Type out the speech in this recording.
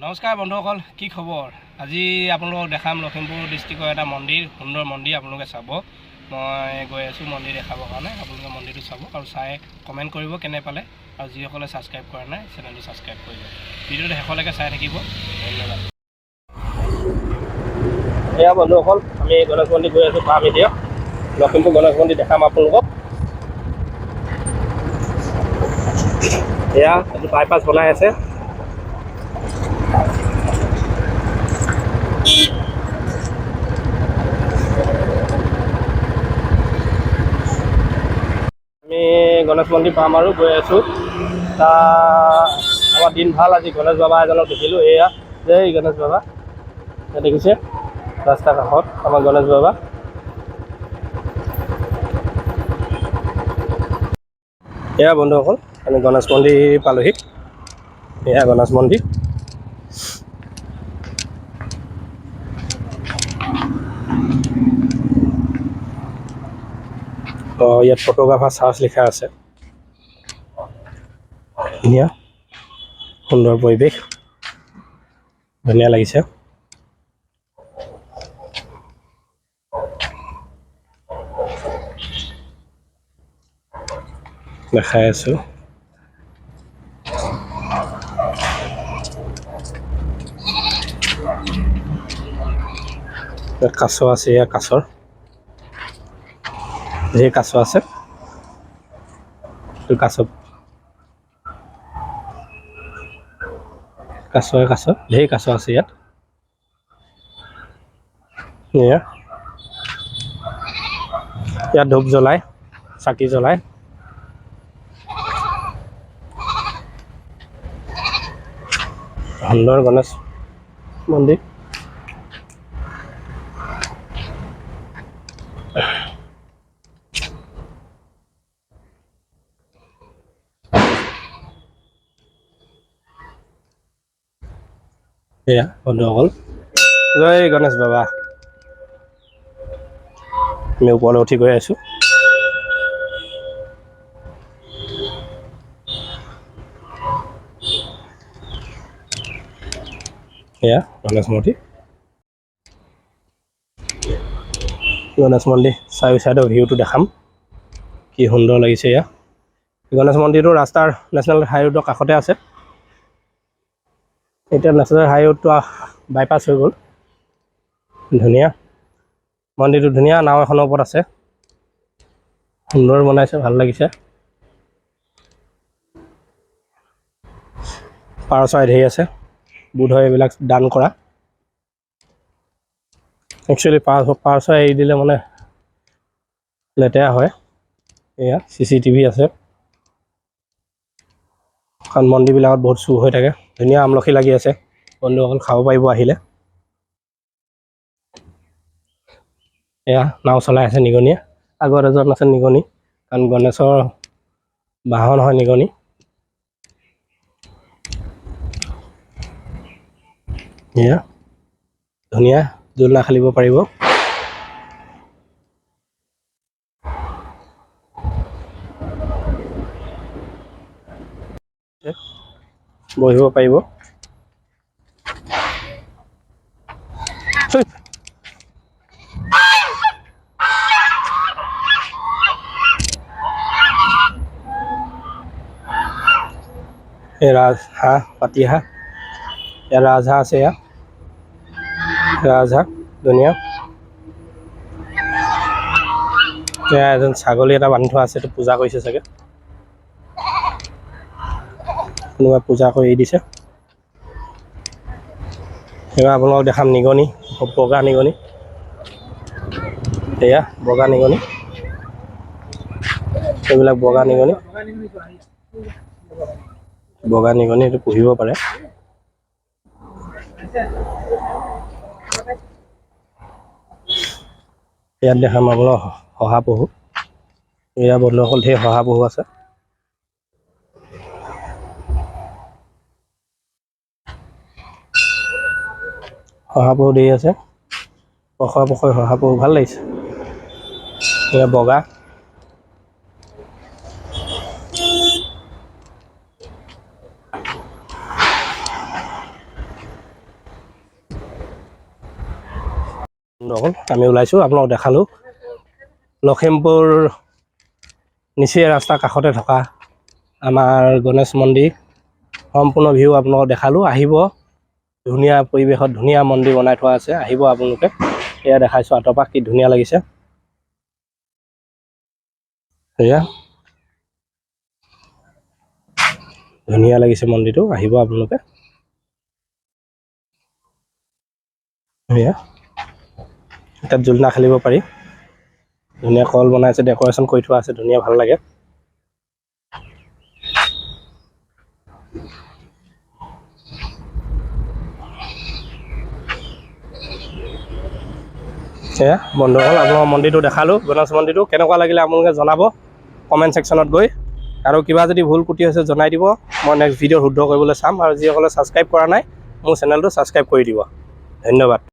নমস্কাৰ বন্ধুসকল, কি খবৰ? আজি আপোনালোকক দেখাম লখিমপুৰ ডিষ্ট্ৰিক্টৰ এটা মন্দিৰ, সুন্দৰ মন্দিৰ। আপোনালোকে চাব। মই গৈ আছোঁ মন্দিৰ দেখাবৰ কাৰণে। আপোনালোকে মন্দিৰটো চাব আৰু চাই কমেণ্ট কৰিব কেনে পালে। আৰু যিসকলে ছাবস্ক্ৰাইব কৰা নাই, চেনেলটো ছাবস্ক্ৰাইব কৰিব। ভিডিঅ'টো শেষলৈকে চাই থাকিব। ধন্যবাদ। এয়া বন্ধুসকল, আমি গণেশ মন্দিৰ গৈ আছোঁ। পাম এতিয়া লখিমপুৰ গণেশ মন্দিৰ, দেখাম আপোনালোকক। এয়া এইটো বাইপাছ বনাই আছে। আমি গণেশ মন্দিৰ পাম আৰু গৈ আছোঁ। তা আমাৰ দিন ভাল, আজি গণেশ বাবা এজনক দেখিলোঁ। এয়া জয় গণেশ বাবা। এয়া দেখিছে, ৰাস্তাৰ কাষত আমাৰ গণেশ বাবা। এয়া বন্ধুসকল, আমি গণেশ মন্দিৰ পালোহি। এয়া গণেশ মন্দিৰ। অঁ, ইয়াত ফটোগ্ৰাফাৰ চাৰ্জ লিখা আছে। ধুনীয়া সুন্দৰ পৰিৱেশ, ধুনীয়া লাগিছে। দেখাই আছোঁ। ইয়াত কাছ আছে। ইয়াত কাছৰ ধেৰ কাছ আছে। এইটো কাছ, কাছৰে কাছ, ধেৰ কাছ আছে ইয়াত। এয়া ইয়াত ধূপ জ্বলাই, চাকি জ্বলাই। সুন্দৰ গণেশ মন্দিৰ। এয়া বন্ধুসকল, জয় গণেশ বাবা। আমি ওপৰলৈ উঠি গৈ আছোঁ। এয়া গণেশ মূৰ্তি, গণেশ মন্দিৰ। চাৰিও চাইডৰ ভিউটো দেখাম, কি সুন্দৰ লাগিছে। এয়া গণেশ মন্দিৰটো ৰাস্তাৰ নেশ্যনেল হাইৰোডৰ কাষতে আছে। এতিয়া নেশ্যনেল হাইৰোডটো বাইপাছ হৈ গ'ল। ধুনীয়া মন্দিৰটো, ধুনীয়া নাও এখনৰ ওপৰত আছে। সুন্দৰ বনাইছে, ভাল লাগিছে। পাৰ চৰাই ধেৰ আছে, বোধহয় এইবিলাক দান কৰা। একচুৱেলি পাৰ চৰাই এৰি দিলে মানে লেতেৰা হয়। এয়া চিচিটিভি আছে, কাৰণ মন্দিৰবিলাকত বহুত চুৰ হৈ থাকে। ধুনীয়া আমলখি লাগি আছে বন্ধুসকল, খাব পাৰিব আহিলে। এয়া নাও চলাই আছে নিগনিয়ে। আগত এজন আছে নিগনি, কাৰণ গণেশৰ বাহন হয় নিগনি। এয়া ধুনীয়া জোলনা খেলিব পাৰিব। বহিব পাৰিব। এই ৰাজহাঁহ, পাতিহাঁহ। ইয়াত ৰাজহাঁহ আছে। ইয়াত ৰাজহাঁহ ধুনীয়া। এয়া এজন ছাগলী এটা বান্ধি থোৱা আছে, এইটো পূজা কৰিছে চাগে কোনোবাই, পূজা কৰি এৰি দিছে। এইবাৰ আপোনালোকক দেখাম নিগনি, বগা নিগনি। এয়া বগা নিগনি, এইবিলাক বগা নিগনি। বগা নিগনি এইটো পুহিব পাৰে। ইয়াত দেখাম আপোনালোক শহাপহু। এয়া বন্ধুসকল, ধেৰ শহাপহু আছে। শহাপহু ধেৰ আছে, পখৰা পখৰি শহাপহু, ভাল লাগিছে। এয়া বগা। বন্ধুসকল, আমি ওলাইছোঁ, আপোনালোক দেখালোঁ লখিমপুৰ নিচেই ৰাস্তাৰ কাষতে থকা আমাৰ গণেশ মন্দিৰ। সম্পূৰ্ণ ভিউ আপোনালোকক দেখালোঁ। আহিব, ধুনীয়া পৰিৱেশত ধুনীয়া মন্দিৰ বনাই থোৱা আছে, আহিব আপোনালোকে। এয়া দেখাইছোঁ আঁতৰৰ পৰা, কি ধুনীয়া লাগিছে। এয়া ধুনীয়া লাগিছে মন্দিৰটো, আহিব আপোনালোকে। এয়া তাত জোলনা খেলিব পাৰি, ধুনীয়া কল বনাইছে, ডেক'ৰেশ্যন কৰি থোৱা আছে, ধুনীয়া ভাল লাগে। এয়া বন্ধুসকল, আপোনালোকৰ মন্দিৰটো দেখালোঁ, গণেশ মন্দিৰটো কেনেকুৱা লাগিলে আপোনালোকে জনাব কমেণ্ট ছেকশ্যনত গৈ। আৰু কিবা যদি ভুল ক্ৰুটি হৈছে জনাই দিব, মই নেক্সট ভিডিঅ'ত শুদ্ধ কৰিবলৈ চাম। আৰু যিসকলে ছাবস্ক্ৰাইব কৰা নাই মোৰ চেনেলটো ছাবস্ক্ৰাইব কৰি দিব। ধন্যবাদ।